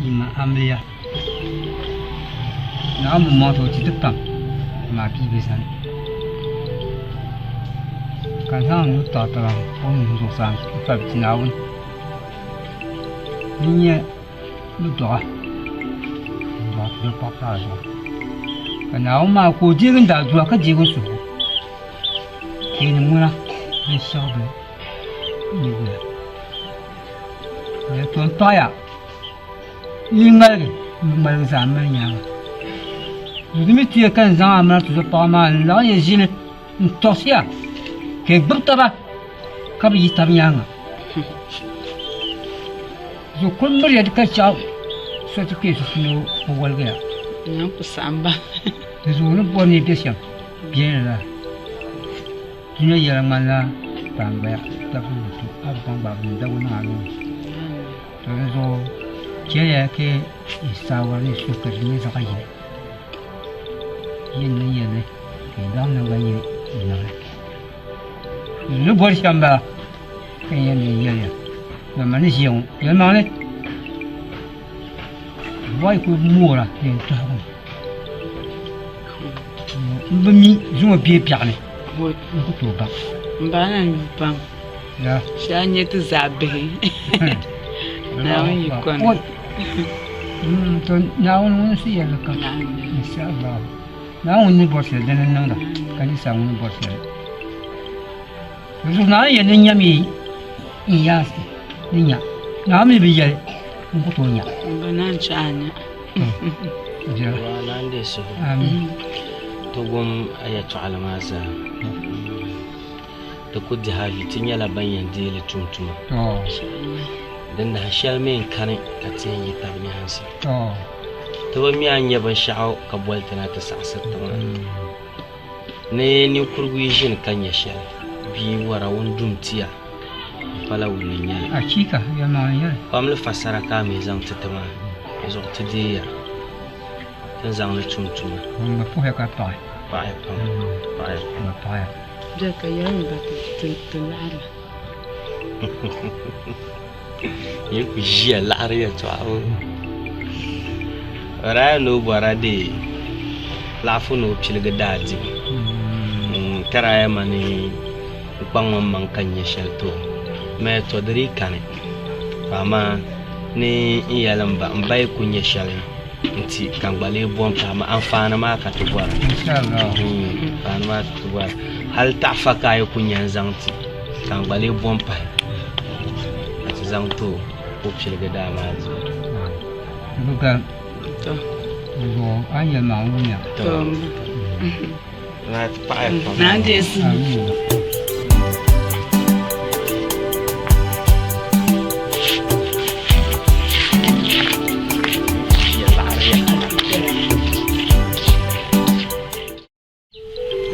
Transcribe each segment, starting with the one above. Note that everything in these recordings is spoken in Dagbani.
Yima amiliya. Naawuni bi mɔŋ ti o ti ti pam amaa bia bi zani. Ka n zaŋ n nuu taɣi taba o nuhi zuɣusaa n-fali ti Naawuni. N nya ni dɔɣa n-dɔɣi ti paɣ paɣa zuɣu. Ka Naawuni maa ka o deegi n daadua ka deegi n suhigu. Keenim ŋuna binshɛɣu bi nyɛ wula. To m paɣiya yi ŋmaligi n bi ŋmaligi zaa m mali nyaaŋa. Di mi tuya ka n zaŋ a mali tuzo paɣa maa n laɣim ya ʒili n tɔɣisi ya ka yi gbubi taba ka bi yi tab nyaaŋa. Zo kuli miriya di ka chaɣ so ti kpe sunsuuni o woligiya. Naan ku saɣim ba. Di zuɣu ni bɔri ni yi be shɛm beni lala. Dunia yɛla ŋmanila kpaŋgbaya tabi ni to a bi baŋ gbaai ni dagu niŋ a nuu ni. To di zuɣu chɛliya ka yi saawara ni yi suhu ka di nyɛ zaɣ yini. Yi ni niŋ yɛlli ka yi laɣim naŋgban yini n-niŋ li. N ni bɔri shɛm m-bala ka n yɛn ni n yɛli ya, dama ni ʒiya ŋɔ yɛlimaŋli buɣa yi kul moora ni n tɔhigu mi. M bi mi zuŋɔ bee biɛɣuni n ku tooi baŋ. M ba na n-yu pam. Shee a nya ti zaa bihi. Naawuni yi kɔni. To Naawuni ŋun su yɛlli kam insha Allah. Naawuni ni bɔri shɛli dini n-niŋda ka ninsal ŋun ni bɔri shɛli. Di zuɣu Naawuni yɛli ni n nyami n yaansi ni nya. Naawuni mi bi yɛli n ku tooi nya. M ba naan chaɣ a nya. Naan deei suhu. Ti wum a yɛtɔɣili maa zaa. Di ku dihi a vi, ti nyɛla ban yɛn deei li tum tuma. Din dahin shɛli mi n-kani ka ti yɛn yi tab nyaansi. Ti bi mi a ni nya binshɛɣu ka boli ti na ti saɣisiri ti maa. Ni ninkurigu yi ʒini ka nya shɛli, bia wara ŋun dum ti a, di pala wuni n-nyɛ li. Achiika, yɛlimaŋli n-nyɛ li. Kpamli fa saraka a mi zaŋ ti ti maa, di zuɣu ti deei ya, ti ni zaŋ li tum tuma. Ŋun bi puhiya ka paɣi. Paɣiya pam, paɣiya pam. Bi paɣiya. Bɛ ka yɛlimi ba ti ti laɣiri. Yi ku ʒiya laɣiri yɛltɔɣa ŋɔ. O daa yɛn ni o bɔrila dee laɣifu ni o piligi daa dibu ka daa yɛn ma ni n kpaŋ n maŋ ka n nya shɛli ti o. Maya tɔ di dii kani amaa ni n yɛli m ba m ba yi ku nya shɛli nti ka n gba lee bo m-pahi amaa anfaani maa ka ti bɔra. Anfaani maa ka ti bɔra. Hali taɣifa ka a yi ku nya n-zaŋ ti ka n gba lee bo m-pahi ka ti zaŋ ti o ka o piligi daa maa dibu.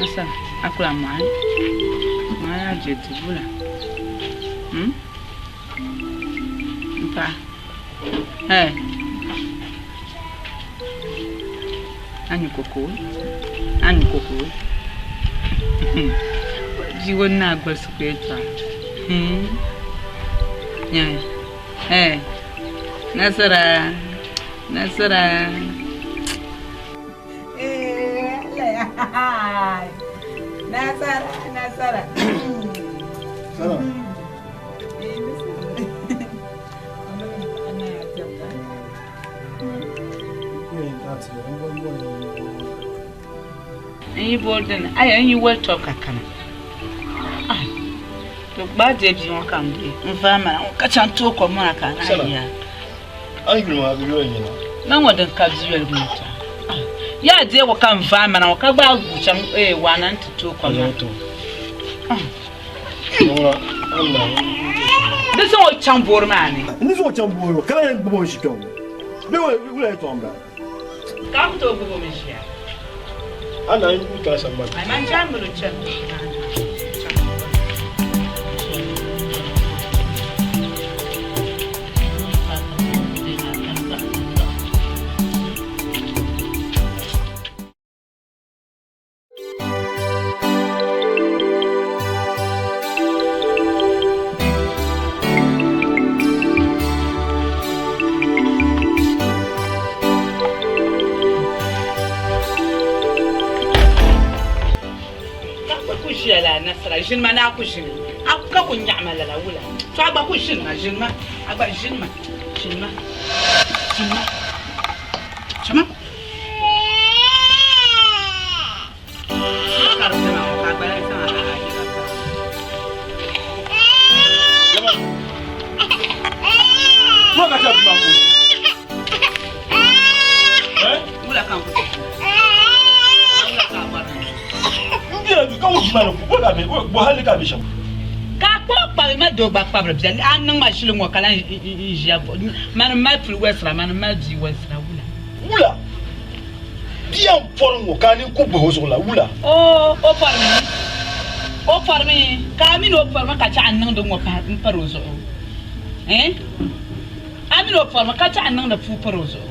Asa akula mɔɣu mɔɣu yaa je dibula n paɣa eh a nyu koko a nyu koko bia ŋɔ ni a gbalisi ku yɛltɔɣa eh nasara nasara. Nasara, nasara. Salam. N yi boli dini aya n yi woli tɔbu ka kana to gbaai deei bia ŋɔ ka n deei n vaai mana ŋɔ ka chaŋ tooi kom maa ka a naan yi yaa. A ni yuli maa bi yoli nyina. Ma ŋɔ din ka bia yoligu ni tɔha. Yaa deei o ka n vaai mana ŋɔ ka gbaai guui chaŋ waana nti tooi kom maa. Di zaŋ o chaŋ boori maa ni. N ni zaŋ o chaŋ boori ka lahi yɛn gbubi o n-ʒi kpe ŋɔ bee wula yɛltɔɣa m-bala? Ka a ku tooi gbubi o mi ʒiya? A naan yi kana shɛm maa. Ai man chaŋ mini o chani. lala, ʒini ma ni a ku ʒini, a ka ku nyaɣi ma lala wula? To a gba ku ʒini ma, ʒini ma, a gba ʒini ma, ʒini ma, ʒini ma, chama. Ka di bɛ maa ŋɔ ka a gba lahi zaŋ a yɛla bahi. Wula ka n ku ti Wula ka a bɔri ni? Ka a kpuɣi kpabi ma doo gba kpabiri bia a ni niŋ ma ʒili ŋɔ ka lahi ʒiya mani m-mali puli wɛlisira mani m-mali bia wɛlisira wula? Wula? Bia m-pɔri ŋɔ ka a nini ku bahi o zuɣu la wula? Oo, o pɔrimi, o pɔrimi ka a mini o pɔrimi ka chɛ a ni niŋdi ŋɔ pahi m-pari o zuɣu eh? A mini o pɔrimi ka chɛ a ni niŋdi puu pari o zuɣu.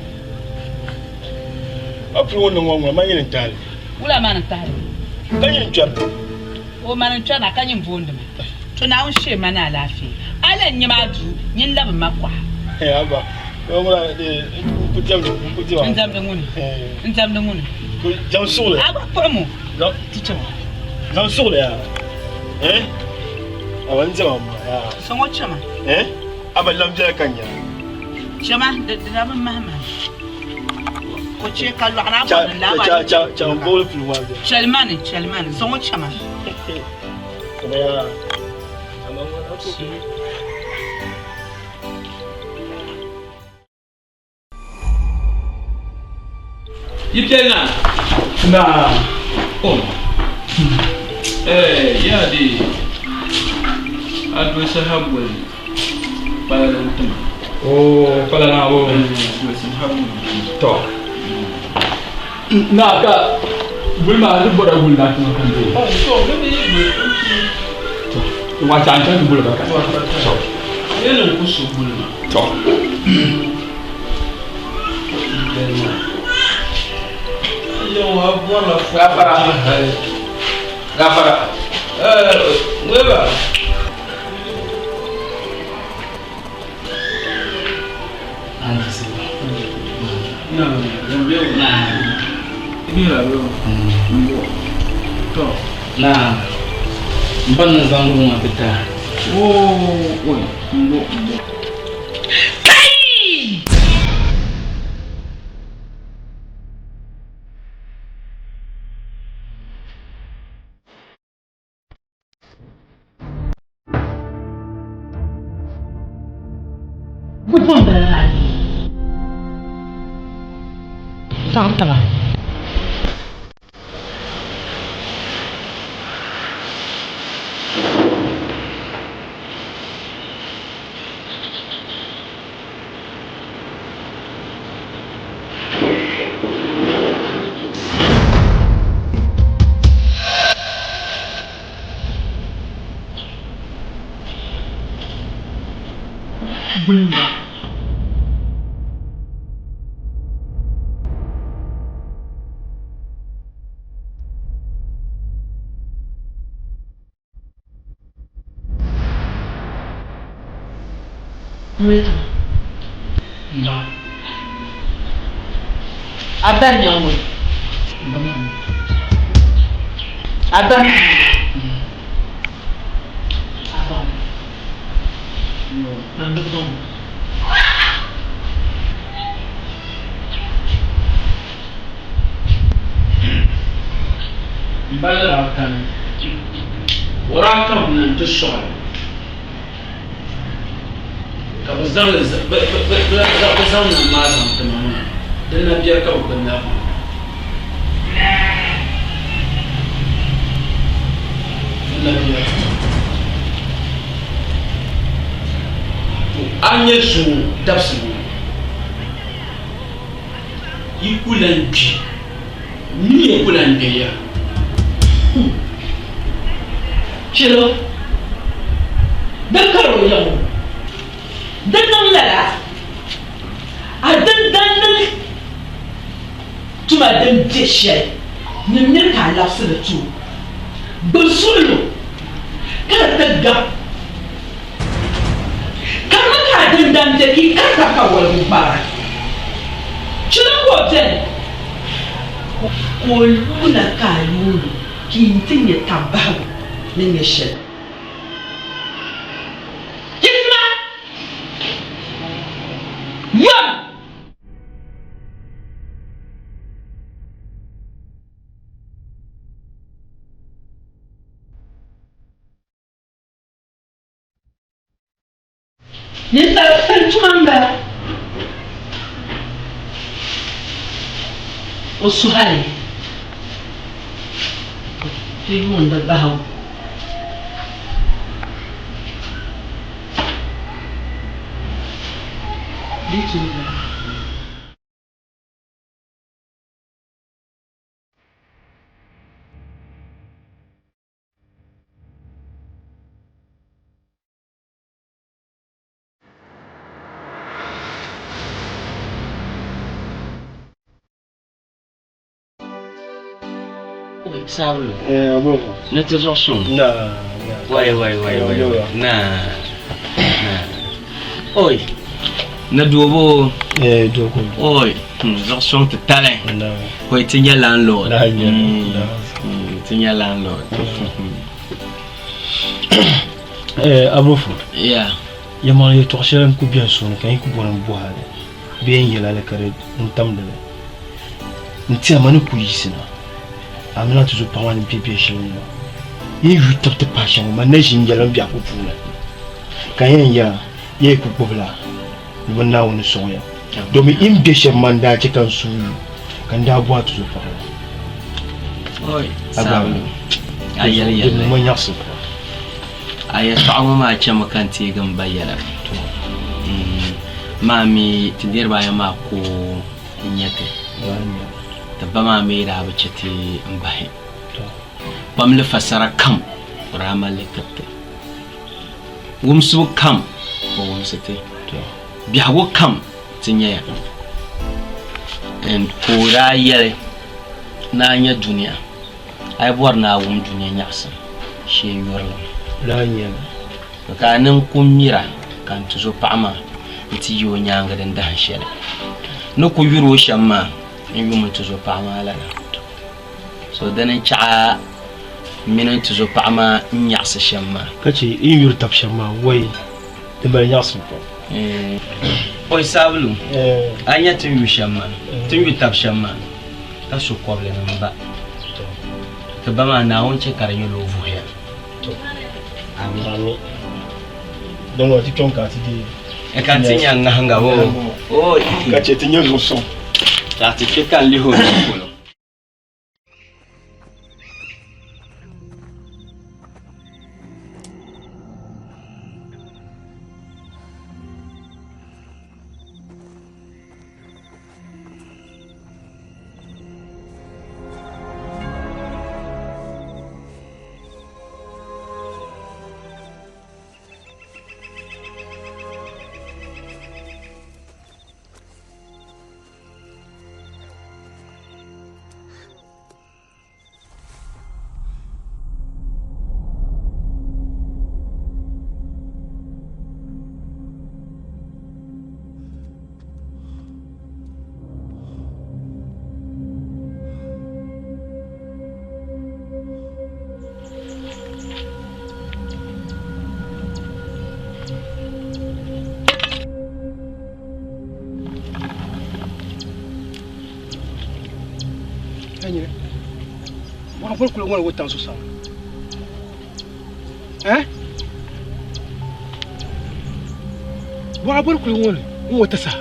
A puli ŋɔ niŋ ŋɔ ŋuna man nyini n-tahi li. Wula mani n-tahi li? Ka nyini n-kpɛri li. O mani n-kpɛri na ka nyini boondi ma. To Naawuni shee ma ni alaafee. A lan nyɛ ma duu, nyini labi ma kɔha. Abba, o ŋuna n ku diɛmdi, n ku diɛm a. N diɛmdi ŋuni? N diɛmdi ŋuni? Zaŋ suɣili. A gba kpuɣim o ti chɛ ma. Zaŋ suɣili yaa. Eh? Abba n diɛm a ma yaa. So ŋɔ chɛ ma. Eh? Abba lam biɛla ka n nya. Chɛ ma, di na bi mahi mahi. O chɛ ka lɔɣu na bɔri ni laa maa. Cha cha cha n buɣili puli maa biɛla. Chɛli ma ni, chɛli ma ni, so ŋɔ chɛ ma. Abba yaa. Yi piɛli na? Naa. Oh. Eh, yaa di a doli saha boli kpalala n-tima. Oh, kpalala o. Eh, doli saha boli. To. Naa ka buli maa di bɔra buli na tima kan bee. Oh, to, bɛ bi boli To, wa chaŋ chaŋ ti boli ba ka. To. Yɛli n ku su buli maa. To. Gafara. Gafara. Eh, weba. Na n ba ni zaŋ ŋɔ ti ta. Oh, oi, mbo, mbo. Kai! Zaŋ tiba. Gulma. A bari nyaŋ ŋɔ. A bari. A bari. M ba ni daa kani, o daa kabimi na nti sɔɣi ka bɛ zaŋ li bɛ zaŋ nam maa zaŋ ti ma maa, di nabiɛri ka bɛ bi nabi ma. Di nabiɛri. To a ni nya zuŋɔ dabisili ŋɔ, yi ku lan kpi. Mia ku lan be ya. Chɛl o, di kar o yaɣ o, di niŋ lala, a dindandi tuma din be shɛli ni miri ka a labisi li ti o. Gbibi suɣilo ka di ti gab, karimi ka a dindani be ka yi kari tab ka woligu gbaara. Chɛl o ka o beni. Ka o yuuna ka a yuun o, ka yi ti nya tabahigu. ni nyɛ shɛli. Yiɣisima! Yom! Ninsal tali tuma m-bala. O suhi a li ka ti yuuni di bahigu. Di tooi bala. Sabulu. Ni ti zuɣu suŋ. Wai wai wai wai. Na. Na. Oi. Ni doobo. Eh doobo. Oi. Zuɣu suŋ ti tali. Oi ti nyɛ landlord. Ti nyɛ landlord. Eh, Abrofo. Yeah. Yɛlimaŋli yɛltɔɣa shɛli n ku beni suuni ka n yi ku bɔri n bɔhi a li bee n yɛl a li ka di n tamdi li. N tiɛha ma ni ku yiɣisi na, a mini a tuzo paɣa maa ni be biɛhi shɛli ni maa, yi ni yu tab ti pahi shɛm ŋɔ, man na ʒi n-yɛli m biɛhigu puuni ka n yɛn yɛra, ya yi ku gbubi la ni bɛ Naawuni sɔŋ ya, domi yi ni be shɛm maa n-daa chɛ ka n suhu yu ka n daa bɔhi a tuzo paɣa maa. Oi, Saawuli, a yɛli yɛlli. Di niŋ ma nyaɣisim pam. A yɛtɔɣa ŋɔ maa chɛmi ka n teegi m ba yɛla. Maa mi ti niriba ayi maa ko n-nyɛ ti. Ti ba maa mi daa bi chɛ ti m-bahi. Kpamli fasara kam o daa mali li tiri ti. Wumsibu kam o wumsi ti. Biɛhigu kam ti nyɛya. And ka o daa yɛli ni a nya dunia, a yi bɔri ni a wum dunia nyaɣisim shee yurilim. Lala n-nyɛ li. Ka a niŋ ku mira ka n tuzo paɣa maa nti yi o nyaaŋa din dahin shɛli. Ni ku yuri o shɛm maa, n yum n tuzo paɣa maa lala. So dini n-chaɣ a mini n tuzo paɣa maa n-nyaɣisi shɛm maa. Ka chɛ yi ni yuri tab shɛm maa, wai, di mali nyaɣisim pam. Oi Saabulu, a nya ti ni yu shɛm maa, ti ni yu tab shɛm maa, ka su kɔbili ni m ba. Ti ba maa, Naawuni chɛ ka di nyɛla o vuhiya. Ami. Din ŋɔ ti kpɛm ka ti deei. Ka ti nya ŋahinga o. Ka chɛ ti nya zuɣusuŋ. Ka ti kpe ka n lihi o nini polo. Bɔrɔbɔro kuli ŋɔni wuntaŋ zuɣusaa eh Bɔrɔbɔro kuli ŋɔni n wunta saha.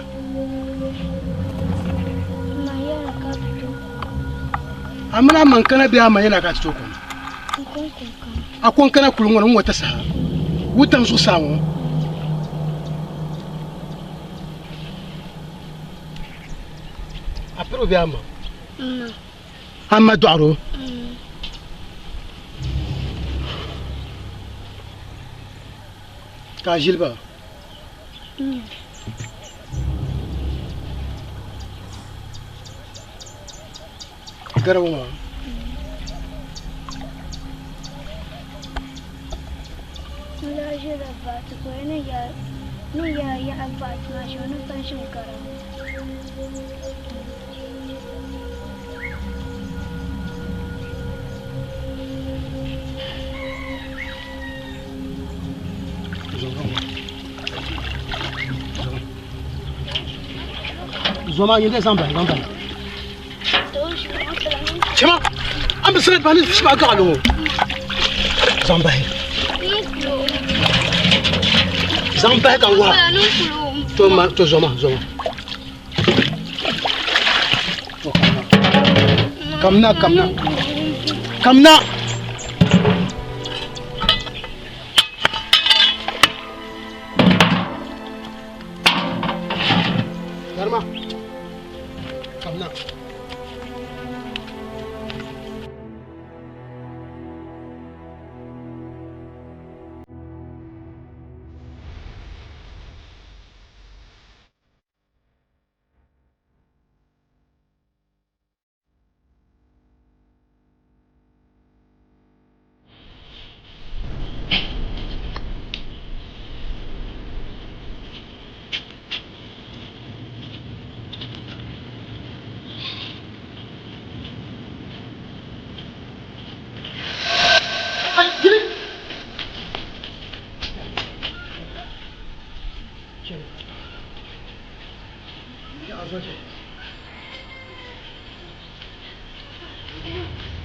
A mini a ma n-kana bee a ma yɛla ka a ti tooi kom? A ko n-kana kuli ŋɔni n wunta saha wuntaŋ zuɣusaa ŋɔ. A piri o bee a ma? A ma dɔɣiri o? Ka a ʒili ba? Garibu maa? Zoma yin dai zaŋ bahi zaŋ bahi. Chema an bi sili bahi ni shima gaɣali ŋɔ. Zaŋ bahi. Zaŋ bahi ka n waha. To ma to zoma zoma. Kamna kamna. Kamna. Garma. Kamna.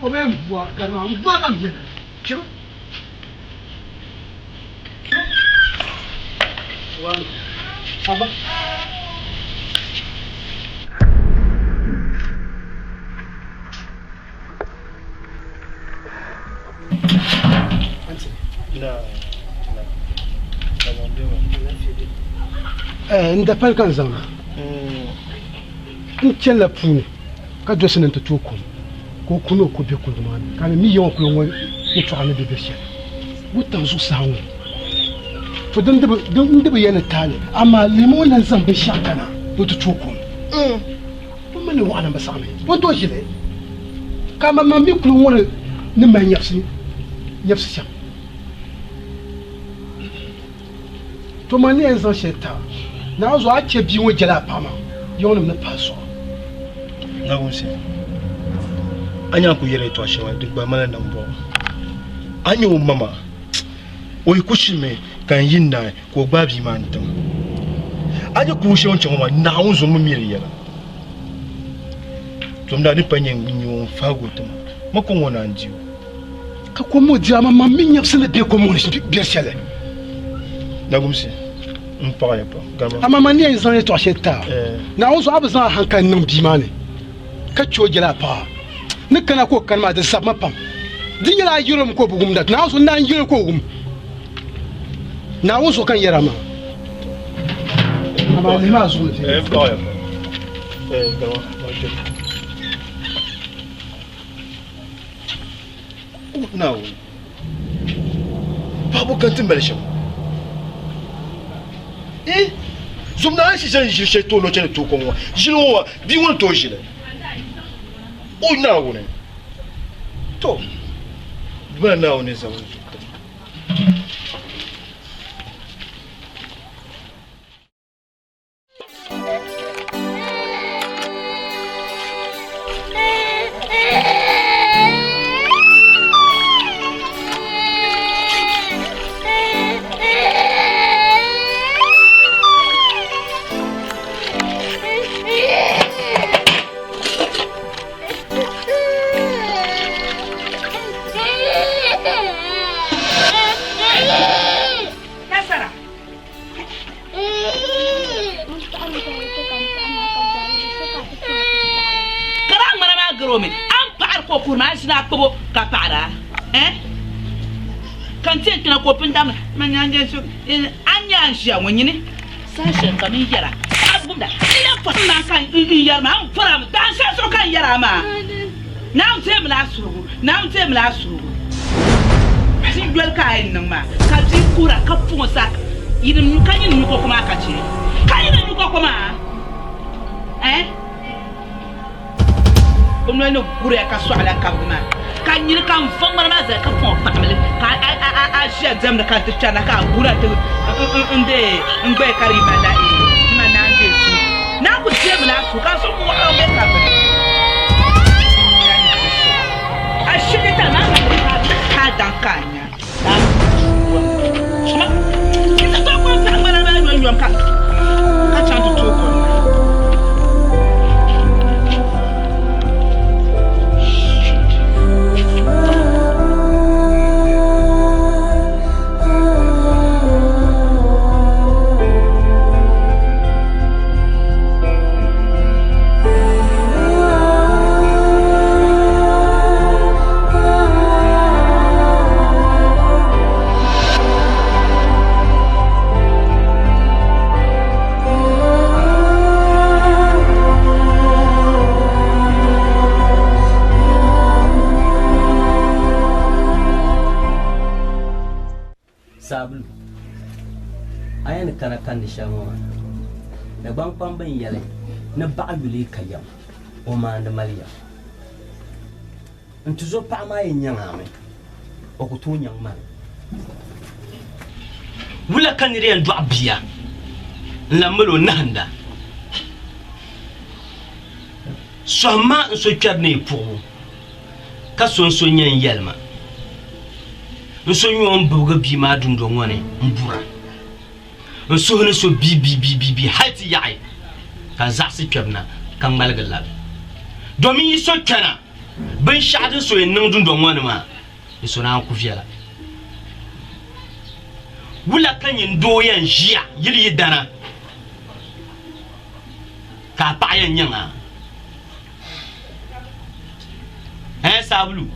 O bɛ bua garima n bua ka biɛni chim aba n da pali ka n zaŋ na n chɛnila puuni ka dolisi ni n ti tooi kom ka o kuni o ko bɛ kuliga maa ni ka ni mi yiŋa kuliga ŋɔ yɛltɔɣa ni bɛ bɛ shɛli wuntaŋ zuɣusaa ŋɔ to din di bi yɛli ni taali amaa lihimi o ni lahi zaŋ binshɛɣu kana ni o ti tooi kom o mini ni waɣa bi saɣimi o ni tooi ʒili ka amaŋmaŋ mi kuliga ŋɔ ni mali nyɛbisi shɛm To ma ni yɛn zaŋ shɛli ti a, Naawuni zuɣu a chɛ bia ŋɔ jɛli a paɣa maa, yiŋnim ni pahi suɣa. Naawuni a nya n kuli yɛli yɛtɔɣa shɛŋa di gba mali nambɔɣu. A ni nya o ma maa, o yi ku shimi ka n yi naai ka o gbaai bia maa n-tim. A ni ku shɛli o ni chaŋ ŋɔ maa, Naawuni zuɣu m bi mi di yɛla. Tom daa ni pa nyɛ ŋun faagi o ti ma, ma ko ŋɔ naan di o. Ka kom ŋɔ di a maŋmaŋ mi nyɛbisi ni be kom ŋɔ ni biɛri shɛli. Nagumsi, m paɣiya pam, gama. Amaa man ni yɛn zaŋ yɛtɔɣ shɛli ti a, Naawuni zuɣu a bi zaŋ a haŋkali niŋ bia maa ni, ka chɛ o jɛli a paɣa. Ni kana ka o kani maa, di zabi ma pam. Di nyɛla a yɛl o mi ka o bi wumda, Naawuni zuɣu n naan yɛl o ka o wum. Naawuni zuɣu ka n yɛr a maa. Amaa lihimi a zuɣu ni viɛnyɛla. M paɣiya pam, gama, ma Naawuni paɣaba ka ti mali shɛm eh zom naa shi shɛli ʒili shɛli tooi chɛni tooi kom ŋɔ ʒili ŋɔ maa bia ŋɔ ni tooi ʒili o Naawuni to bala Naawuni zabiri zuɣu. Nasara. Ka daa ŋmana maa gari o mi, a ni paɣiri ka o kuhiri maa, a ʒini a kpubu ka paɣira, eh? Ka n ti yɛn kpɛna ka o pun damdi, a ni nya a ni ʒiya ŋɔ nyini saha shɛli kam n yɛra, a gumda, n yɛn pɔhim maa ka n yɛri maa, n bɔri a mi, dahin shɛli zuɣu ka n yɛri a maa, Naawuni deemila a suhigu, Naawuni deemila a suhigu. Ti yoli ka a yɛn niŋ maa, ka bia kuhira ka puŋ o sa yinim ka nyin nyu koko maa ka chɛ, ka nyin nyu koko maa, eh? O noli ni guriya ka sɔɣila kabigi maa, ka nyini ka n va ŋmana maa zali ka puŋ o paɣimli ka a ʒiya diɛmdi ka n ti kpɛrina ka a guura ti n deei n gbaya ka di yi malila eh, m ma naan deei suhu. Naa ku deemila a suhu ka a suhu muɣi o bee ka bini. A shiri tali maa ka a daŋ ka a nya. Ka chaŋ ti tooi kom na. kandi shɛli ŋɔ maa, Dagbaŋkpamba n-yɛli ni baɣa yuli ka yɛm, o maandi mali yɛm. N tuzo paɣa maa yi nyaŋ a mi, o ku tooi nyaŋ ma. Wula ka nir yɛn dɔɣi bia n-lan mal o nahinda? Sɔhim ma n so kpɛri ni yi puɣibu, ka so n-so nya n-yɛli ma. N so nyɛ o ni bibigi bia maa dundɔŋ ŋɔ ni m-bura. N suhu ni so biibiibiibii hal ti yaɣi, ka n zaɣisi kpɛbu na, ka ŋmaligi labi. Domin yi so kpɛna, binshɛɣu din so yɛn niŋ dundɔŋ ŋɔ ni maa, di so naan ku viɛla. Wula ka nyin doo yɛn ʒiya yili yi dana, ka a paɣa yɛn nyaŋ a? Ɛɛn Saabulu,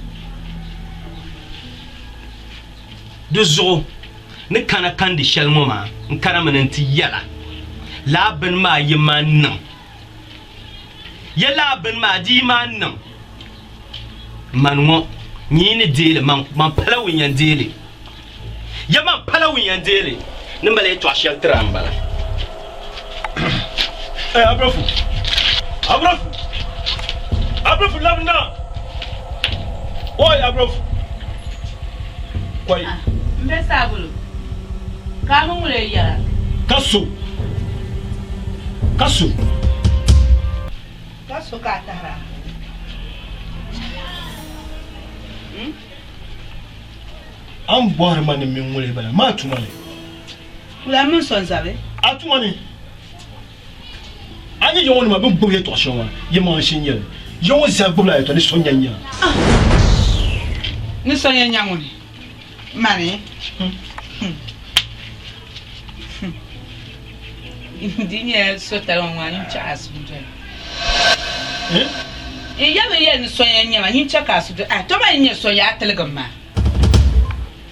di zuɣu ni kana kandi shɛli ŋɔ maa, n kanami ni n ti yɛl a, lala bini maa yi maan niŋ. Ya lala bini maa di yi maan niŋ, mani ŋɔ nyin yi ni deei li, man pala ŋun yɛn deei li. Ya man pala ŋun yɛn deei li. Ni mali yɛtɔɣ shɛli tiri a m-bala. Ɛ Abrafu! Abrafu! Abrafu labina! Oi Abrafu! Kɔi! M be saabulu, ka a mi ŋuli yɛra. Ka so! Ka so! Ka so ka a tahira? A ni bɔhiri ma ni m mini ŋuli bala maa tuma ni. Wula m mini so n-zabi? A tuma ni. A nya ya ŋɔ nima bɛ ni gbubi yɛtɔɣ shɛŋa maa, yɛlimaŋli shee n-nyɛ li. Ya ŋɔ zaa gbubila yɛtɔɣa ni so nya nya. Ni so nya nya ŋuni? Mani? Di nyɛla sotali ŋɔ ŋɔ a nyin chɛ a suhu doya. N yɛli yɛli ni so nya nya ma, nyin chɛ ka a suhu doya. Ah, to ma yi nya so ya a tiligim maa.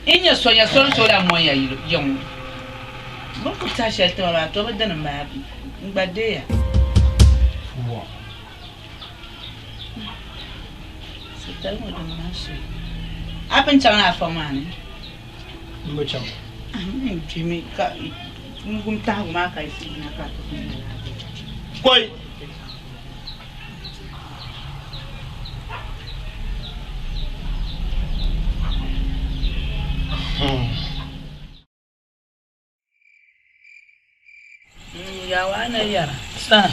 N nya so nya so ni tooi lahi mɔŋ ya yiŋ ŋɔ. Bɛ ni kuli tahi shɛli ti ma maa, to bɛ dini m-bala, n gba deeya. Sotali ŋɔ din maa suhi. A pun chaŋ ni a fɔŋ maa ni? M bi chaŋ. M gbihimi ka n wum tahigu maa ka yi yina ka a ti kuli nyɛla a biɛla. Kɔi! Yawa a na yɛra sana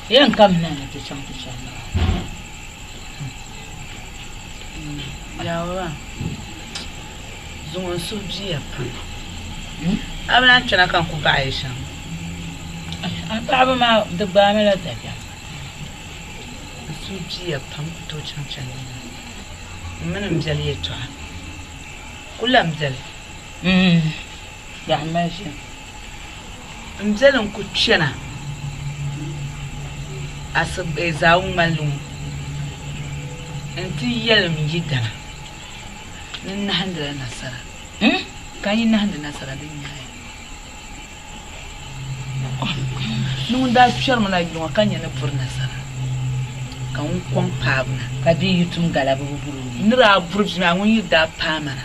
yɛn kamina ni ti chaŋ ti chani maa yawa maa zuŋɔ n suhu biya pam a bi lahi kpɛna ka n ku baɣa yi shɛm a paɣaba maa di gbaami la dabiɛm n suhu biya pam ku tooi chaŋ chandi maa m mini m biɛli yɛltɔɣa ku lahi biɛli Yaɣa mali ʒim. M biɛli n ku kpɛna zaawuni ŋmanli ŋɔ nti yɛli m yidana ni n nahindila nasara. Ka n yi nahindi nasara di nyaya. Ni ŋun daa kpɛrimi na yili ŋɔ ka nya ni buri nasara ka ŋun kɔŋ paabu na. Ka bia yi tum gala bɛ bi buri o mi. N ni daa buri bia maa ŋun yi daa paai ma na.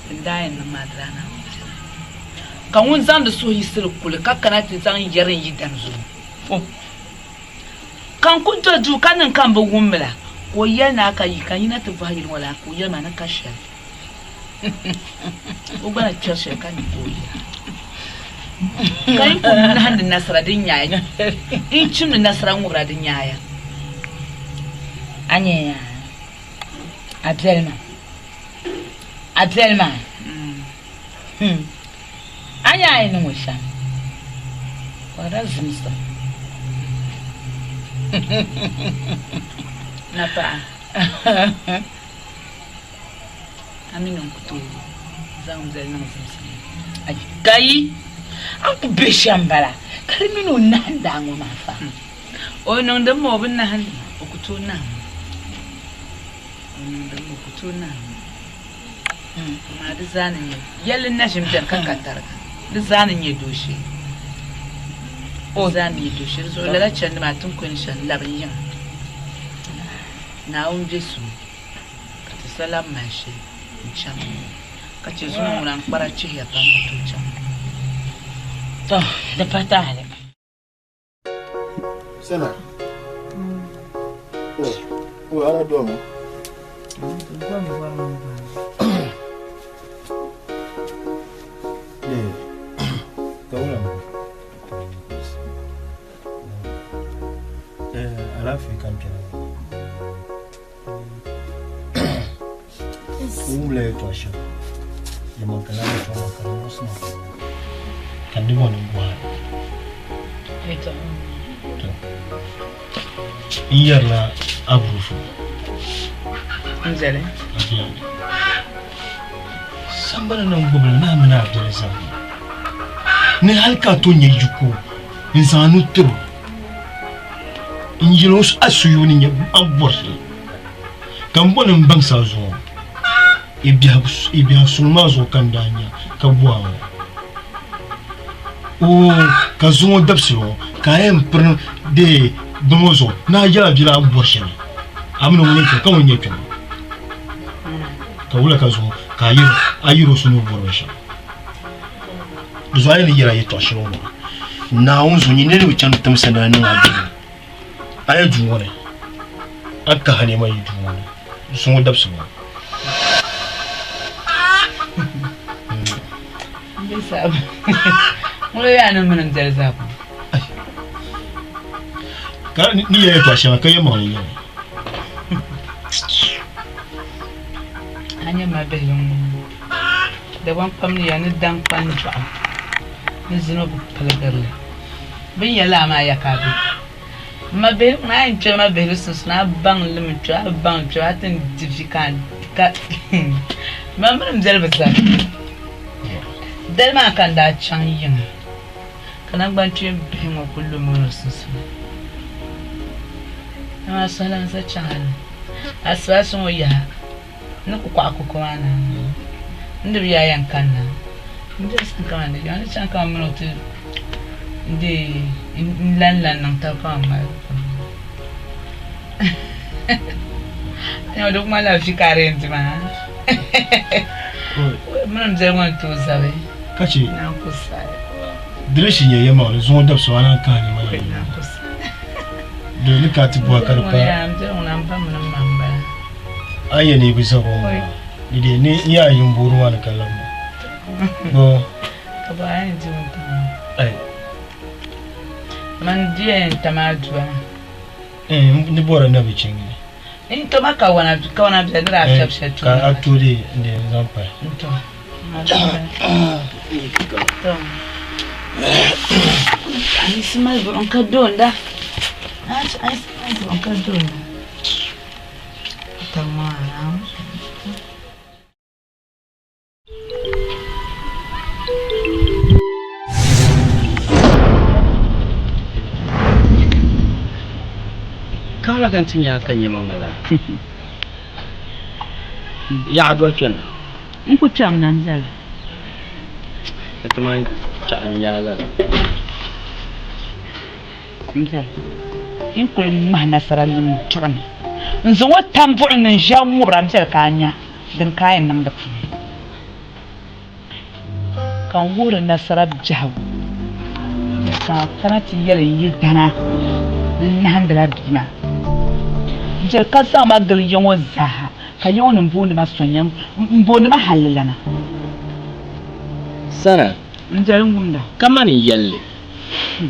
Din daa yɛn niŋ maa di daa naan bi viɛla. Ka ŋun zaŋdi suhuyiɣisili kuli ka kana ti zaŋ yɛri n yidan zuɣu. Ka n ku do duu ka niŋ ka m bi wum la, ka o yɛli ni a ka yi, ka n yina ti bɔhi yili ŋɔ lana, ka o yɛli ma ni ka shɛli. O gba ni kpɛri shɛli ka ni ka o yira. Ka yi ku nahindi nasara din nyaaya, n chimdi nasara ŋubira di nyaaya. A nyaya, a biɛli maa. A biɛli maa, hmm, a nya a yi niŋ o shɛm, ka o daa zimsim. Napaɣa, a mi ni n ku tooi zaŋ m biɛli niŋ zimsim ni. Ka yi, a ni ku be shɛm m-bala, ka di mini o nahindi a ŋɔ maa fa. O niŋdi ma o bi nahindi ma, o ku tooi nahim ma. O niŋdi mi o ku tooi naai mi. Amaa di zaa ni nyɛ yɛlli na ʒini beni ka ka tariga. Di zaa ni nyɛ dooshee. Di zaa ni nyɛ dooshee. Di zuɣu lala chandi maa ti ni kuli ni shɛli labi n yiŋa. Naawuni be sumi ka ti sa labi mali shili n-chaŋ ka che zuŋɔ ŋuna n kpara chihiya pam ku tooi chaŋ. To, di pa taali. Sena. Oh, oh, ala dɔn. Eh, ka wula mo. Eh, alaafee ka n kpɛna. N wumla yɛltɔɣa shɛm. Yɛlimaŋ ka lala yɛltɔɣa maa ka di muɣisi ma pam. Ka n di bɔri ni n bɔhi a. To, n yɛrila aburufu. N zali. A biɛli. Sambani ni n gbubili ni a mini a biɛli zabbu. Ni hali ka a tooi nya yiko n zaŋ a nuu tiri o. N yɛl o a suyubu ni nyɛ a ni bɔri shɛli. Ka m bo ni m baŋsi a zuɣu, i biɛhigu suŋ maa zuɣu ka n daa nya ka bo a ŋɔ. Oo, ka zuŋɔ dabisili ŋɔ ka a yɛn piri deei bini ŋɔ zuɣu ni a yɛl a biɛla a ni bɔri shɛli, a mi ni ŋun yɛn kpɛm ka ŋun nyɛ kpɛma. Ka wula ka zuŋɔ ka a yɛr o so ni o bɔri binshɛɣu? Di zuɣu a yi ni yɛr a yɛtɔɣ shɛli ŋɔ maa, Naawuni zuɣu nyini ni bi chani timsa ni a niŋ a duu a yi duu ŋɔ ni, a ni kahi nɛma yi duu ŋɔ ni zuŋɔ dabisili ŋɔ. Ka ni yɛli yɛtɔɣ shɛŋa ka yɛlimaŋli n-nyɛ li. A nyɛ ma bihi ŋɔ. Dagbaŋ kpamdiya ni daŋ kpanjɔɣu ni zino bi piligiri li. Bɛ ni yɛli a maa ya ka a be. M ma bihili ŋuna a yɛn kpɛri ma bihili sunsuuni a baŋ li mi kpɛri a baŋ kpɛri a ti ni di vi ka ka ma mini m biɛli bi zani. Dali maa ka n daa chaŋ yiŋa ka naŋgbankpeeni bihi ŋɔ kuli lu m mini o sunsuuni. Amaa suhula n-za chaŋ hali asibaasi ŋɔ yaha. N ni ku kɔɣi koko maa ni n di bi yaa yɛn kanna n diri sani kaman di ni chaŋ kaman mini o ti deei n lan lan niŋ taba kaman maligu puuni. A nya di ŋmanila vi ka a di yɛn di maa. Mini m biɛli ŋɔ ni tooi zabi. Ka chɛ Naan ku saɣi. di ni shee nyɛ yɛlimaŋli zuŋɔ dabisi maa naan kahi nima na Naan ku saɣi. Di ni ka ti bɔhi ka di M biɛli pa ŋɔ yaa m biɛli ŋɔ na m ba mini m ma m-bala. A ni yɛn ni yi bi zabi o maa, di dee ni n yaa yim boori maa ni ka labina. Bɔ? Ka bɔ a yɛn di wuntaŋ maa? Ai. Man di yɛn tam a dua maa. Eh, n ni bɔri na bi chaŋ li. N toma kawana, kawana bɛ ni daa fiɛbi shɛli Ka a tooi dee n dee n zaŋ pahi. N to. To. A mali buɣim ka doonda. A mali buɣim ka doonda. Kaɣala ka n ti nya ka nyɛ ma ŋɔ la. Yaɣa doli kpɛna. N ku kpɛm na n-zali. Ti man chaɣi n nya lala. M-bɛli n kuli ŋmahi nasara niŋ chuɣu ni n-zaŋ o tam buɣim ni n-ʒiya ŋubira m-bɛli ka a nya din ka a yɛn niŋ di puuni. Ka n wuhiri nasara biɛhigu ka a kana ti yɛli n yidana ni n nahindila bia maa. M-bɛli ka zaŋ ma gili ya ŋɔ zaaha ka ya ŋɔ nim booni ma Sonya m-booni ma hallilana. Sana. M-bɛli n-wumda. Kamani n yɛli li.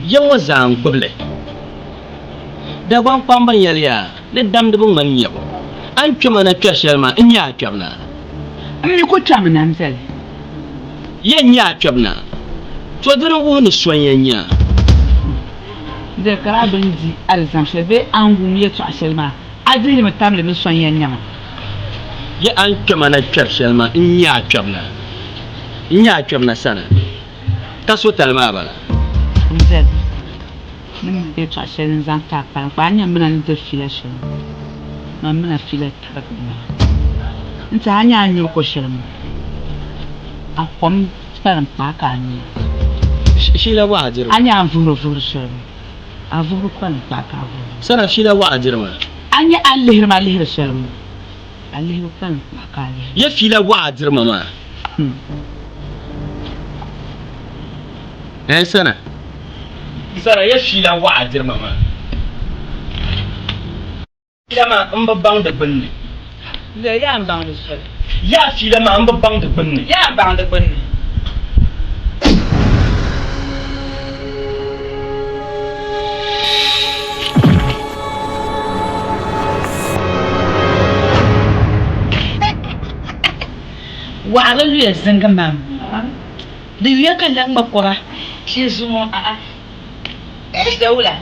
Ya ŋɔ zaa n-gbubi li. Dagbaŋ kpamba yɛliya ni damdi bi ŋmani nyabu. A ni kpe ma na kpɛri shɛli maa, n nya a kpɛbu na. M mi ku kpɛmi na m-beli. Ya n-nya a kpɛbu na. To di ni wuhi ni so n-yɛn nya a. Diri ka a bini di alizam shɛli bee a ni wum yɛtɔɣa shɛli maa, a dihili mi tamli ni so n-yɛn nya ma. Ya a ni kpe ma na kpɛri shɛli maa, n nya a kpɛbu na. N nya a kpɛbu na sana. Ka so tali maa bala. N zali ni mali yɛltɔɣa shɛli n-zaŋ ti a kpalim kpa a ni nya mina ni diri fiila shɛli ŋɔ, man mina fiila tarigi maa. N-ti a nya a ni nyuri ko shɛli ŋɔ, a kom kpalim kpa a ka a nyura. Fiila waɣa diri A nya a ni vuhiri vuhiri shɛli ŋɔ, a vuhiri kpalim kpa a ka a vuhiri. Sana fiila waɣa diri maa. A nya a ni lihiri ma lihiri shɛli ŋɔ, a lihibu kpalim kpa a ka a lihiri. Ya fiila waɣa diri ma maa. Eh, sana. Sana, ya fiila waɣa diri ma maa. Fiila maa m bi baŋ di gbunni. Lɛ yaa n baŋ di shɛli. Yaa fiila maa m bi baŋ di gbunni. Yaa n baŋ di gbunni. Waɣiri luya ziŋgi mam. Di yuya ka lan ŋma kɔba. Shee zuŋɔ a'a. Dawula.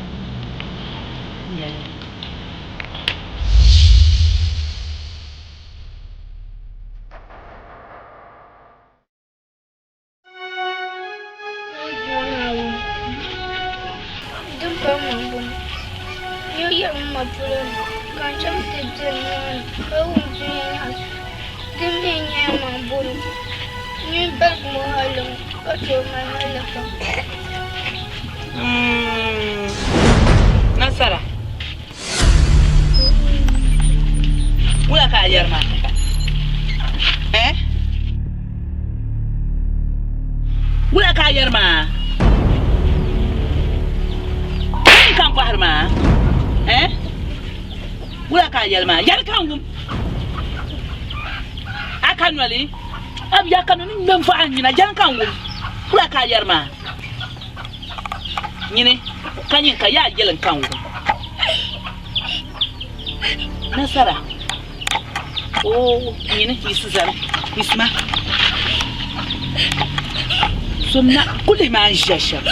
Din pa ŋɔ m-bɔŋɔ n yi yiɣi m ma polo ni ka n chaŋ ti be nimaani ka wum dunia nyaɣisim din mi n-nyɛ maa m-bɔŋɔ n nini baligi ŋɔ hali ŋɔ ka tooi mali halli pam. Nasara. Wula ka a yɛri maa? Eh? Wula ka a yɛri maa? N ka n bɔhiri maa? Eh? Wula ka a yɛli maa? Yɛli ka n wum. A ka noli? A bia ka noli ŋmɛ n vɔɣa n nyina. Yɛli ka n wum. Wula ka a yɛri maa? Nyini ka nyin ka yaa yɛli n ka n wum. Nasara Oo nyini yiɣisi zani yiɣisima Somna kuli maa n ʒiya shɛm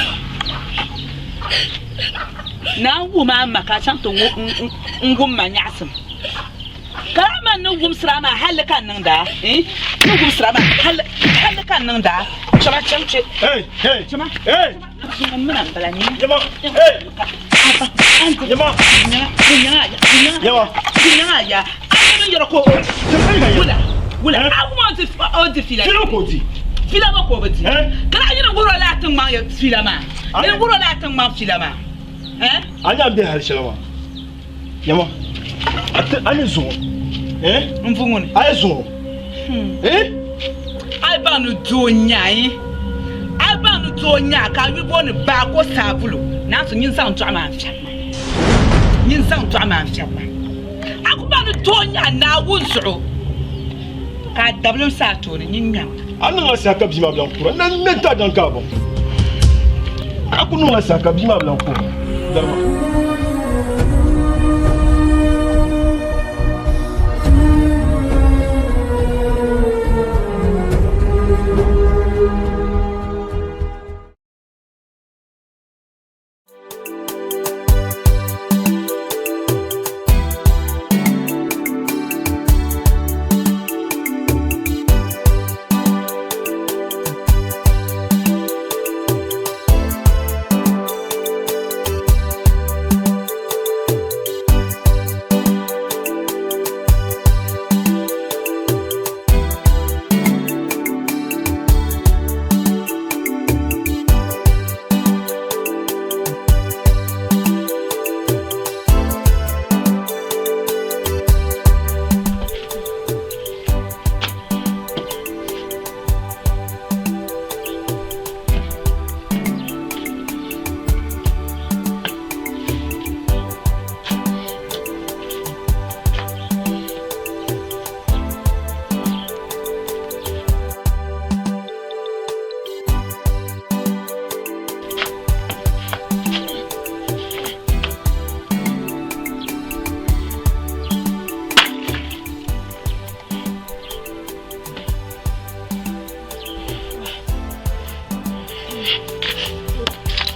Naa n wuhi ma a ma ka a chaŋ ti n wum ma nyaɣisim Ka a ma ni wumsira maa halli ka n niŋda ni wumsira maa halli ka n niŋda Chama chaŋ kpe chama Mina n bala nyini A nya n be hali shɛli maa yɛma a ni zuɣu a yi zuɣu A baŋ ni doo n-nya a baŋ ni doo n-nya ka a yuli booni Baako Saabulu Naanzu nyin zaŋ dɔɣi maa n-fiɛbi ma. Nyin zaŋ dɔɣi maa n-fiɛbi ma. A ku baŋ ni doo n-nya Naawuni zuɣu ka a dabilim sa a tooni nyin ŋmɛm. A niŋla saha ka bia maa bi lan kura. N na ŋmɛ n-ti a daŋ ka a baŋ. A ku niŋla saha ka bia maa bi lan kura. Darima.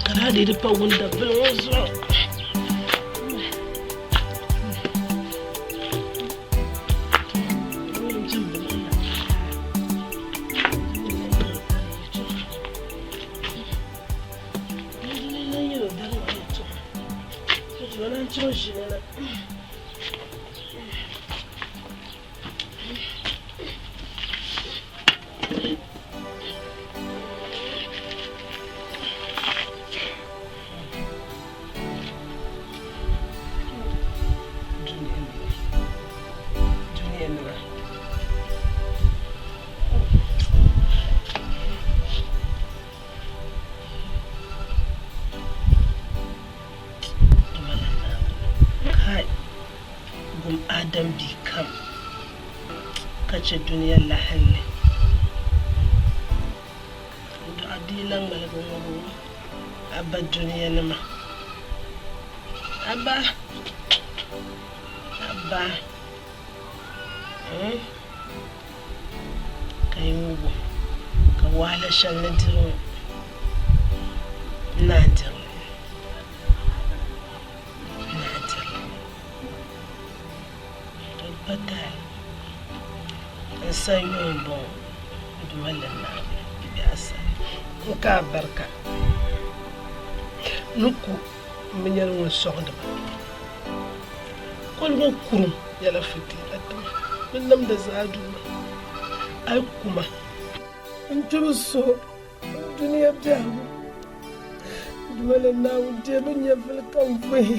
Ka daa dii di pa wunda bili ŋɔ zuɣu. Daadam bia kam ka chɛ dunia lahinli. N dɔɣi bia na ŋmaligi ŋub o a ba dunianima. A ba, a ba, hmm, ka yi ŋub o, ka wahala shɛli ni diri ŋɔ, n naan diri li. N naan diri li. Di pa taali. N sanyoo m-bɔŋɔ, n Duuma li Naawuni be a sani. N ka a barika ni ku m bi nyɛla ŋun sɔŋdi ba. Koligu kurum nyɛla fitila ti ma. Bɛ nimdi zaa Duuma, a yi ku ma. N kpibu so dunia biɛhigu. Duuma li Naawuni deei bɛ nyɛvili ka n vuhi.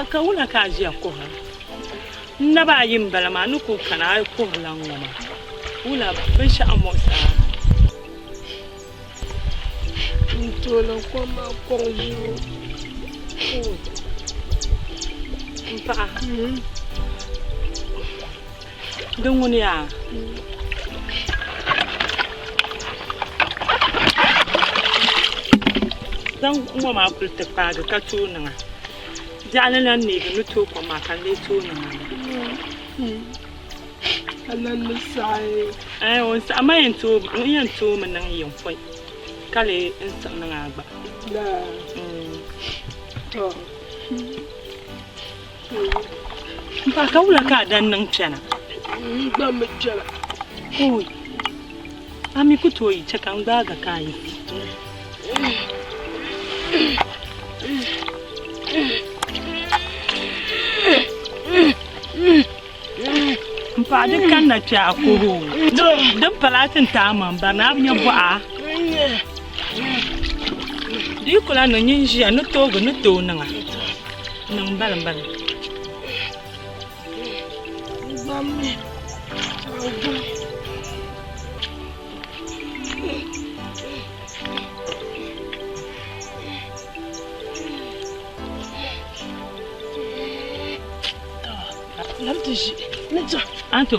Ka wula ka a ʒiya kuhira? N naba ayi m-bala maa, a ni kuli kana a yi kuhirila ŋ-ŋɔ maa. Wula binshɛɣu m-muɣis a? N toola kom maa kɔŋ ʒibu. M paɣa, di ŋuni yaa? Zaŋ ŋɔ maa kuli ti kpaagi ka tooi niŋa. Biɛɣuni lan neegi ni tooi kom maa ka n lee tooi niŋ a. A lan ni saɣi. Ɛɛn o ni saɣi ma yɛn tooi n yɛn toomi niŋ yim pɔi ka lee n siɣi niŋ a gba. Laa. Tɔ. M paɣa ka wula ka a dan niŋ kpɛna? N gba mi kpɛna. Ooi. A mi ku tooi yi chɛ ka n gbaagi ka a yiɣisi. M paɣa di kanna kpe a kuhi o. Din pala a ti ni ti a maŋ barina a bi nya bɔɣa. Di yi kula niŋ nyin ʒiya ni toogi ni tooi niŋ a. Niŋ balim balim. Anto.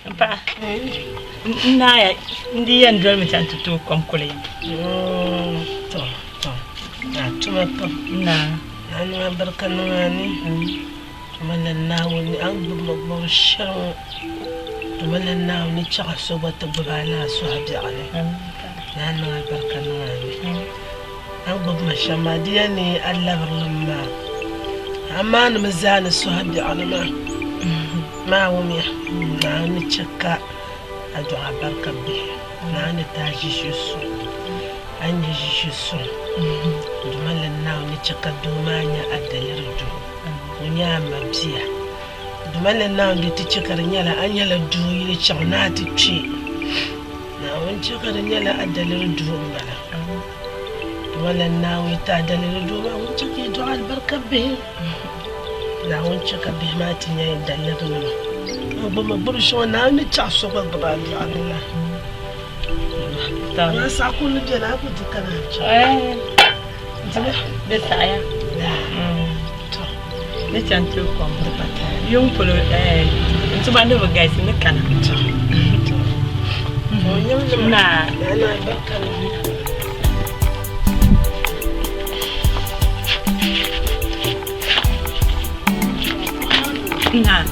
N paɣa, n naaya n di yɛn dolimi chaŋ ti tooi kom kuli ya. To, to, a tuma pam. Naa. A niŋ alibarika niŋ a ni. Tuma la Naawuni a ni gbubi ma gbubi shɛli ŋɔ. Tuma la Naawuni ni chaɣ so gba ti gbubi a lala suhu biɛɣu ni. Ni a niŋ alibarika niŋ a ni. A ni gbubi ma shɛm maa, di yɛn ni a labirili mi maa. A maanimi zaa ni suhu biɛɣu ni maa. Maa wumya, Naawuni ni chɛ ka a dɔɣi alibarika bihi. Naawuni ni ti a ʒiishee suŋ. A ni nya ʒiishee suŋ. Duuma la Naawuni ni chɛ ka doo maa nya a daliri duu. Ka o nyɛ a mabia. Duuma la Naawuni di ti chɛ ka di nyɛla a nyɛla doo yili chaŋ ni a ti kpe. Naawuni chɛ ka di nyɛla a daliri duu m-bala. Duuma la Naawuni yi ti a daliri duu maa, ŋun chɛ ka yi dɔɣi alibarika bihi. Naawuni chɛ ka bihi maa ti nya yi dalirinima. N gbubi mi gbubi shɛŋa Naawuni ni chaɣ so gba gbubi a biɛɣu ni la. Amaa saɣikurili beni, a ku di ka naan chaŋ. Di saɣiya. Ni chaŋ ti kom yuŋ polo n tuma ni bi galisi ni kana. Naa. Naa.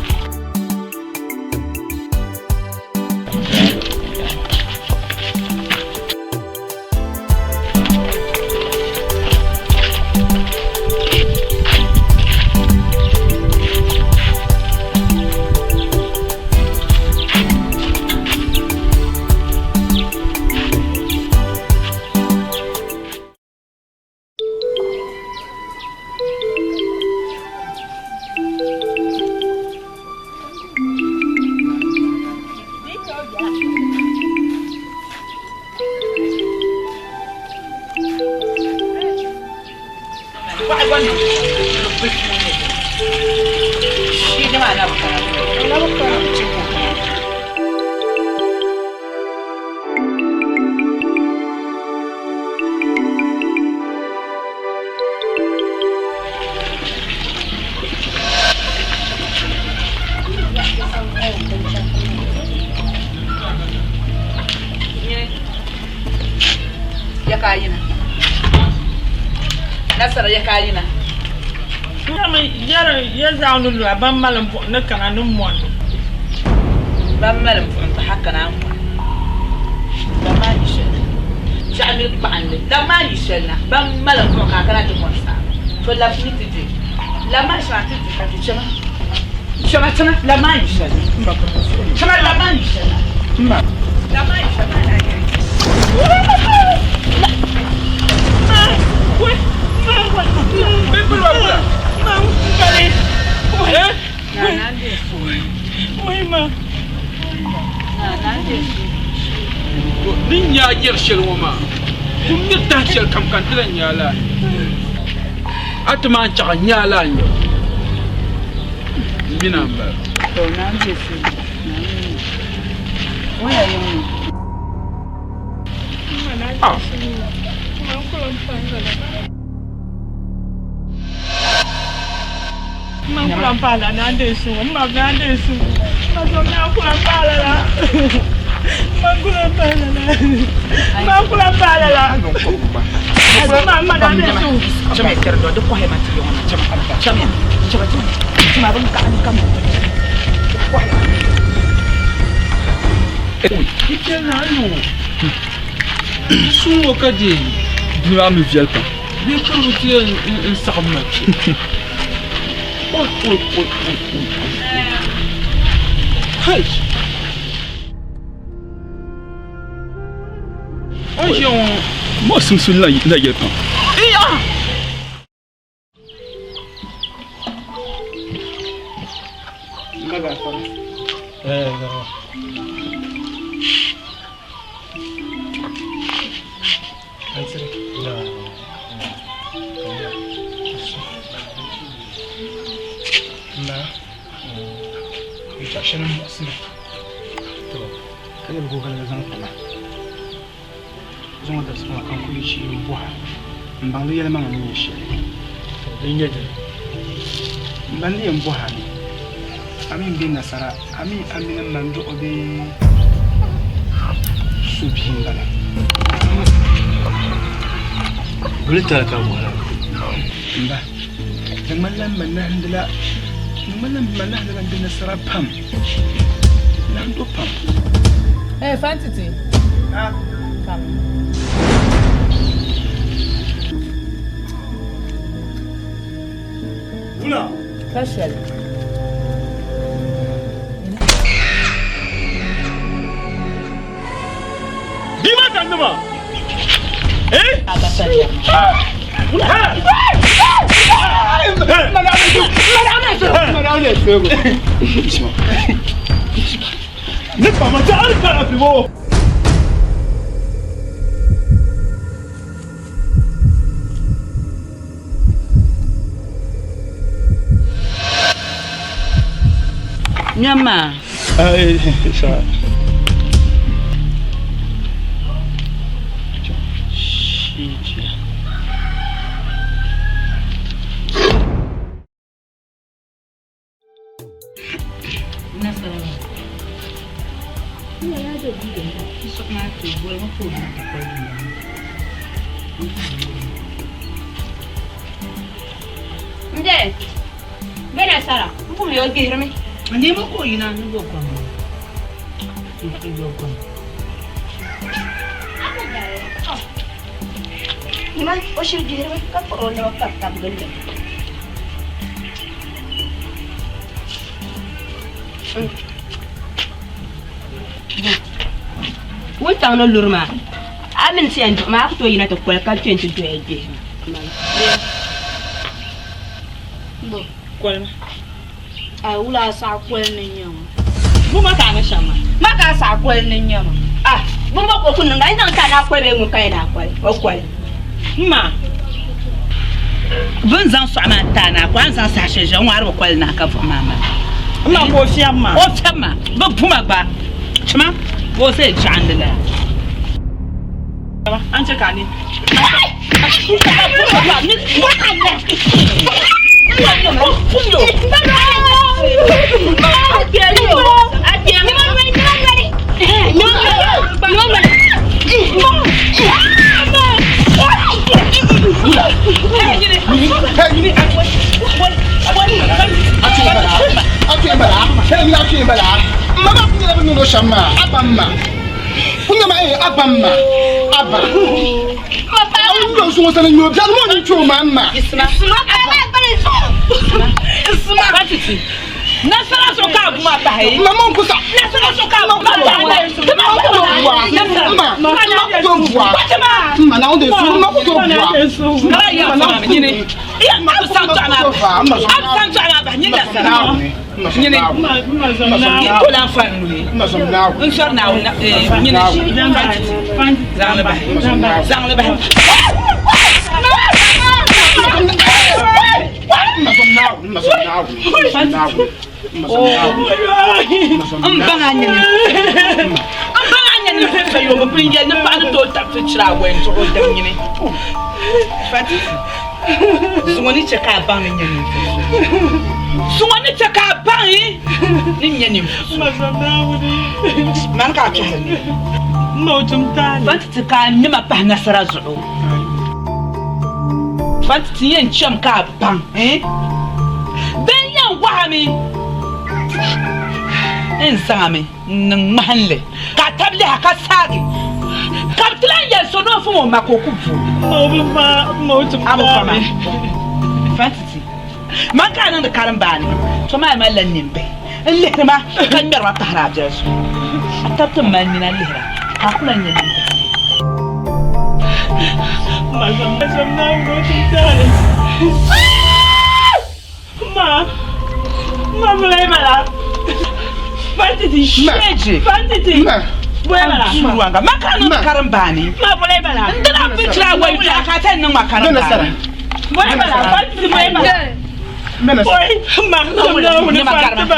Nasara ya ka yina. Yɛri ya zaɣ ni lu a ban malim buɣim ni kana ni mɔni. Ban malim buɣim ka ha kana mɔni. Ban maa yi shɛli na. Ʒiɛɣu mini kpaɣinli. Lan maa yi shɛli na. Ban malim buɣim ka a kana ti mɔni saa. To labisimi ti di. Lan maa shɛŋa ti di ka ti chama. Chama chama lan maa yi shɛli na. Chama lan maa yi shɛli na. Lan maa yi shɛli na. Ni nya a yɛri shɛli ŋɔ maa, kum ni tahi shɛli kam ka n ti lahi nya a laa nya. A ti maan chaɣ n nya a laa nya. M mi na m-bala. Ah! kula m-pahi la naa n-deei suŋ m ma naa n-deei suŋ m ma zom naa kula m-pahi lala m ma kula m-pahi lala m ma kula m-pahi lala m ma m ma naa n-deei suŋ. Chamiya kpɛri dɔ di kɔhiya ma ti yiŋɔ na chama chamiya chama chama bin kaɣa kam di kɔhiya. Suŋ ŋɔ ka deei Duu maa mi viɛli pam. Bee chiribu ti yɛn n saɣim ma kpe. Oi oi oi oi oi oi. Hai! O ni ʒiya ŋɔ Mo sunsuuni la yɛli pam. Iya! Zuŋɔ dabisili ŋɔ ka n kuli ʒi m-bɔha m-baŋ di yɛlimaŋli ni nyɛ shɛli. Din nyɛ dini? M ba ni yɛn bɔhi a mi, a mi m-be nasara, a mi a mini m ma n-dɔɣi bee so bia m-bala? Buli tali ka bɔhi la. M ba, di ŋmanila m ma nahindila, di ŋmanila m ma nahindila m-be nasara pam. Nahando pam. Hey, Fantiti. Ah. Come. Wula. Ka shɛli. Bia maa ka nima. Eh? Ne fa ma ta hali ka fi bo. Nyama. Ai, sa. Nde, bɛ nasara, n pun yo gbihirimi. Nima ka o yina ni bo kom ni yo kom. Nima, o shiri gbihirimi ka kpuɣi o naba kpabi tab gilli. Wuntaŋ ni luri maa, a mini ti yɛn duɣi maa, a ku tooi yina ti koli ka kpe nti doya gbihi ma. Bo? Kolima. A wula a saɣi koli ni nyɛ ma? Bu ma ka a ni shɛm maa. Ma ka a saɣi koli ni nyɛ ma? Ah, bumbo ka o ku niŋda, a yi zaŋ ti a ni a koli bee ŋun ka yɛn a koli, o koli. M ma, bɛ ni zaŋ sɔɣu maa ti a ni a koli, a ni zaŋ saha shɛli ʒiya ŋɔ a di bi koli naai ka buɣim maa mali. M ma ka o fiɛbi ma. O fiɛbi ma, bɛ bu ma gba. Chima, ka o zaya jaɣindi lala. A ni chɛ ka a ni. Nasara so ka bu ma pahi. Nasara so ka bu ma pahi. Nyini kola fa nuhi n sɔri naawuni nyini zaŋli bahi zaŋli bahi. N baŋ a nyini n baŋ a nyini fɛfɛ yo bi pun yɛli ni paɣa ni tooi tabi ti chira awɔi n tuɣi o dam nyini Fatiti. Zuŋɔ ni chɛ ka a baŋ ni nyɛ ninvuɣ so. Zuŋɔ ni chɛ ka a baŋ ni nyɛ ninvuɣ so. Mani ka a kpɛhiri ni. Fantiti ka a ŋmɛma pahi nasara zuɣu. Fantiti yɛn chɛm ka a baŋ din yɛn wahi a mi n zaŋ a mi n-niŋ ŋmahinli ka a tabi liha ka saagi ka bɛ ti lan yɛli so ni o fom o ma ka o ku bo a bi fa ma. Fantiti, Man ka a niŋdi karimbaani, tɔ maa a malila nimbihi n-lihiri ma ka ŋmɛri ma pahiri a biɛli zuɣu. A tabi ti mali nina lihira ka a ku lan nya nimbihi. Ma, ma bulai bala. Fantiti sheji. Fantiti. Ma. Bulai bala. Suruwanga. Ma ka niŋ karimbaani. Ma bulai bala. N dina bichira wai biɛɣu ka a ti niŋ ma karimbaani. Bulai bala. Fantiti bulai bala. Oi, ma, ma, ma, ma, ma, ma,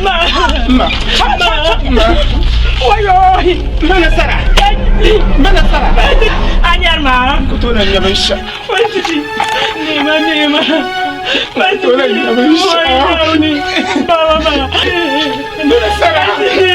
ma, ma, ma, wayo. Ma nasara. Ma nasara. Anyar ma. Ku tooi lan nya binshɛɣu. Fantiti. Nema, nema. Ku tooi lan nya binshɛɣu. Baba, baba. Ma nasara. Fantiti.